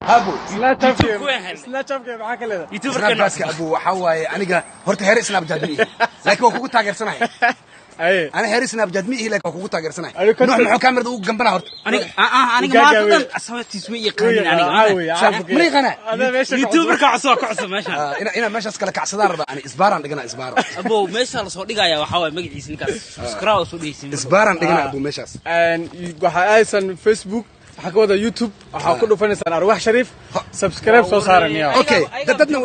Abo Snapchat maxaa ka leedahay? Snapchat-ka abu waxaa waaye aniga horta heer Snapchat ma ihi, laakiin waan kugu taageersanahay. Ana heer Snapchat ma ihi, laakiin waan kugu taageersanahay. Nuux muxuu kaamirada ugu gambanaa horta? Aniga aniga maanta dhan asxaabtiis ma yaqaanin aniga. Ma yaqaanaa? YouTuber-ka cusub ka cusub meeshan. Inaa meeshaas kala kacsadaan rabaa ani. Isbaaraan dhiganaa, isbaaro. Abo, meesha la soo dhigaya waxaa waaye magaciisa ninkaas, subscribe soo dhigaysa. Isbaaraan dhiganaa abu meeshaas. Waxaa aadaysan Facebook, waxaa ka wada YouTube, waxaa ku dhufanaysaan Arwaax Shariif, subscribe soo saaran ya. Okay, dadna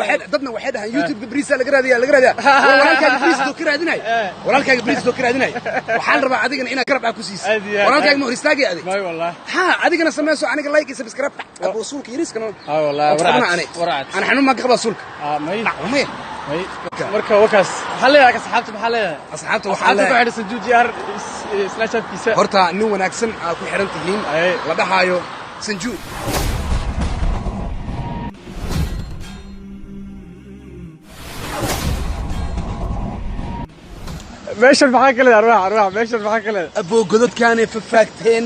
waxay dhahaan YouTube-ka bariisa laga raadiya, laga raadiya. War walaalkaaga bariis doo ka raadinay, walaalkaaga bariis doo ka raadinay. Waxaan rabaa adigana inaad garab aa ku siisid. Walaalkaaga ma hor istaagay adig? May wallahi. Ha, adigana sameyso, aniga like iyo subscribe abu suulka yariiskana. Ha wallahi. Warcad ana xanuun maan ka qabaa suulka. May. Maya. May. Marka wakaas maxaa leeyahay asxaabta? Maxaa leeyahay? Asxaabta waxaa asxaabta ku xidhan Sanju GR Snapchat-kiisa. Horta nin wanaagsan aa ku xiran tihiin la dhahaayo Sanju. Meeshan maxaa ka leedahay Arwaax? Arwaax, meeshan maxaa ka leedahay? Aboo, godadkaanay fafaagteen,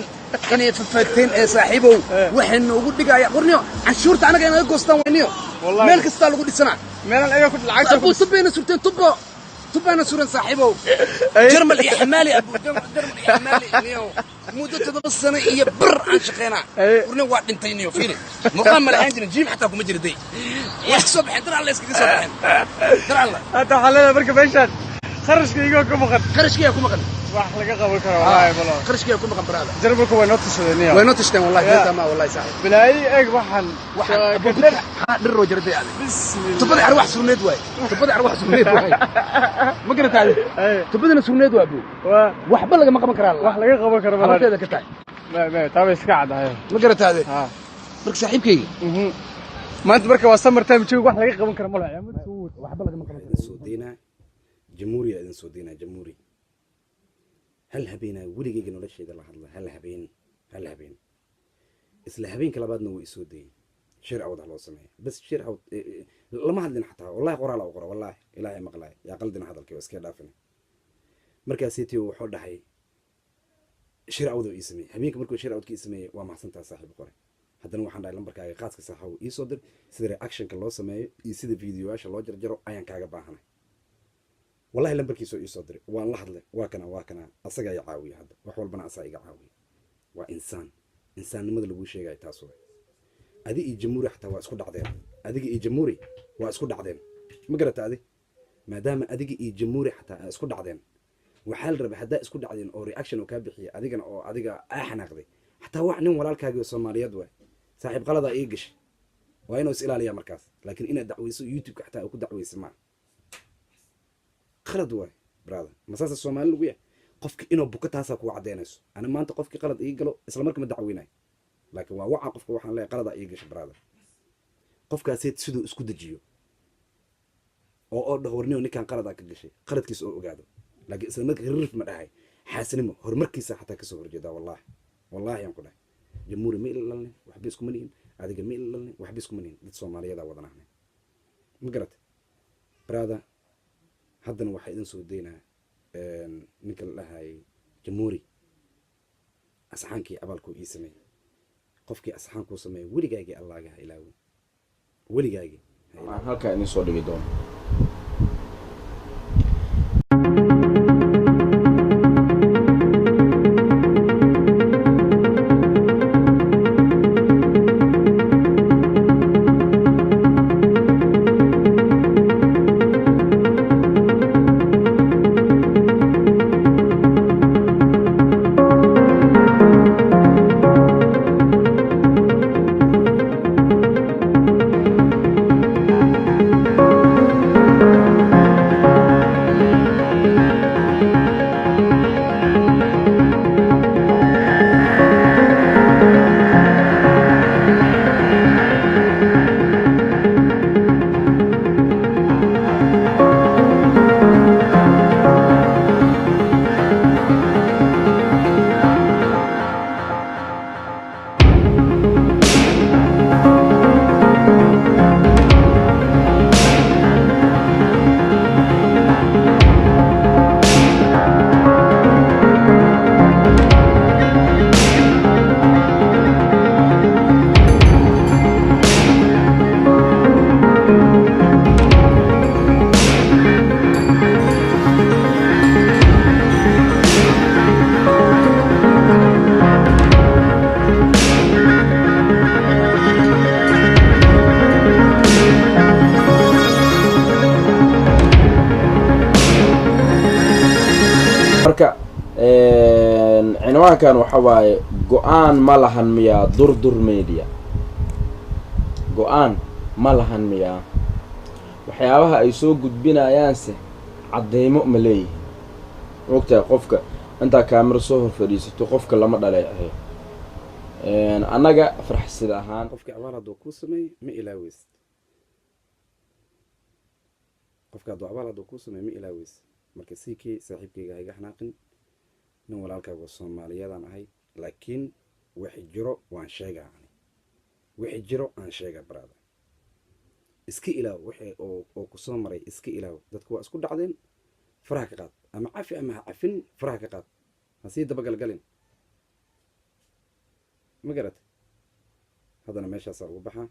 inay fafaagteen ee saaxiibow waxay noogu dhigaya qorniyo canshuurta anaga inaga goostaan weyniyo. Meel kastaa lagu dhisanaa. Meelan ayaga ku lacagta. Abuu, tubbayna surteen, tubbo tubbayna suran saaxiibow. Jarmal iyo xamaali abuu, jarmal iyo xamaali niyo. Muddo 7 sano iyo bar aan shaqeynaa qorniyo, waa dhintay niyo. Fiiri, murqaan ma lahaan jirin, gym xataa kuma jira day. Waa iska soo baxeen, dar Alla iskaga soo baxeen, dar Alla. Hadda waxaa leedahay marka meeshaan kharashka igoo ka maqan. Kharashkiyaa ku maqan. Wax laga qaban karo wallahi balo. Kharashkiyaa ku maqan, brother. Jarmalku way noo tashadeen niyo. Way noo tashteen wallahi, beenta ma wallahi saaxiib. Bilaayi eeg waxaan. Waxaan dhiroo jarday adag. Tubadii arwax surneed waay, tubadii arwax surneed waay, ma garataade? Tubadina surneed waa buu, waxba lagama qaban karaa. Wax laga qaban karo malaha habarteeda ka tahay. Taa bay iska caddahay. Ma garataade? Marka saaxiibkayga maanta marka waa summer time joog, wax laga qaban karo malaha. Waxba lagama qaban karo. Soo deynaa Jamhuuriya idin soo deynaa Jamhuuri. Hal habeenaa weligayga noloshayda la hadla, hal habeen, hal habeen. Isla habeenka labaadna wuu isoo dayey. Shir awd ha loo sameeya bas, shir awd lama hadlin xataa wallahi. Qoraal u qora wallahi, Ilaahay maqlaay yaa qaldina hadalkii waa iska dhaafina. Markaasiti wuxuu dhahay shir awd ii sameeyey. Habeenka markuu shir awdka ii sameeyey, "Waa mahadsantaa saaxiib," qore. Haddana waxaan dhahay, "Lambarkaaga qaaska saaxiib ii soo dir, sida reactionka loo sameeyo iyo sida videoyaasha loo jarjaro ayaan kaaga baahanay." Wallahi lambarkiisoo ii soo diray, waan la hadlay. Waa kana, waa kana, asagaa i caawiya hadda, wax walbana asaa iga caawiya. Waa insaan, insaannimada laguu sheegaya taas waay. Adi iyo Jamhuuri xataa waa isku dhacdeen, adiga iyo Jamhuuri waa isku dhacdeen, ma garata? Adi maadaama adiga iyo Jamhuuri xataa aa isku dhacdeen, waxaa la rabay haddaa isku dhacdeen oo reaction oo kaa bixiya adigana oo adiga aa xanaaqday xataa, wax nin walaalkaagii oo Soomaaliyeed waay, saaxiib qaladaa ii gashay, waa inuu is ilaaliyaa markaas. Laakiin inaad dacweyso YouTube-ka xataa ku dacweysa maaha, qalad waay brother. Masaasa Soomaali lagu yahay? Qofki inuu buko taasaa kugu caddaynayso. Ana maanta qofkii qalad ii galo isla marka ma dacweynayo, laakiin waa waca qofka, waxaan leeyahay, "Qaladaa ii gashay brother." Qofkaaseed siduu isku dejiyo oo dhaho, "Warniyo, ninkan qaladaa ka gashay," qaladkiisa oo ogaado, laakiin isla marka ririf ma dhahay. Xaasinimo horumarkiisa xataa kasoo horjeedaa wallahi, wallahi aan ku dhahay. Jamhuuri ma ilalnin, waxba iskuma nihin. Adiga ma ilalnin, waxba iskuma nihin. Dad Soomaaliyadaa wadanahne, ma garata brother? Haddana waxaa idin soo daynaa ninka la dhahayay Jamhuuri, asxaankii abaalkuu ii sameeyey. Qofkii asxaankuu sameeyey weligaagii Allaaga ha ilaawin, weligaagii ha ilaawin. Aan halkaa idin soo dhigi doono. Ciwaankan waxa waaye: go-aan ma lahan miyaa Durdur Media? Go-aan ma lahan miyaa? Waxyaabaha ay soo gudbinayaanse caddeymo ma leeyihin? Ogtahay, qofka intaa kaamiro soo hor fadhiisato qofka lama dhaleeceeyo. Annaga farxsida ahaan, Qofkii abaal hadduu kuu sameey, ma ilaaweysid. Qofka hadduu abaal hadduu kuu sameey, ma ilaaweysid. Marka CK, saaxiibkayga, ha iga xanaaqin. Nin walaalkaaga Soomaaliyadaan ahay, laakiin wixi jiro waan sheegaa. Ani wixi jiro aan sheegaa. Brother, iska ilaaw wixii oo ku soo maray, iska ilaaw. Dadku waa isku dhacdeen, faraha ka qaad. Ama cafi ama ha cafin, faraha ka qaad, ha sii dabagalgalin. Ma garatay? Haddana meeshaasaa ugu baxaa.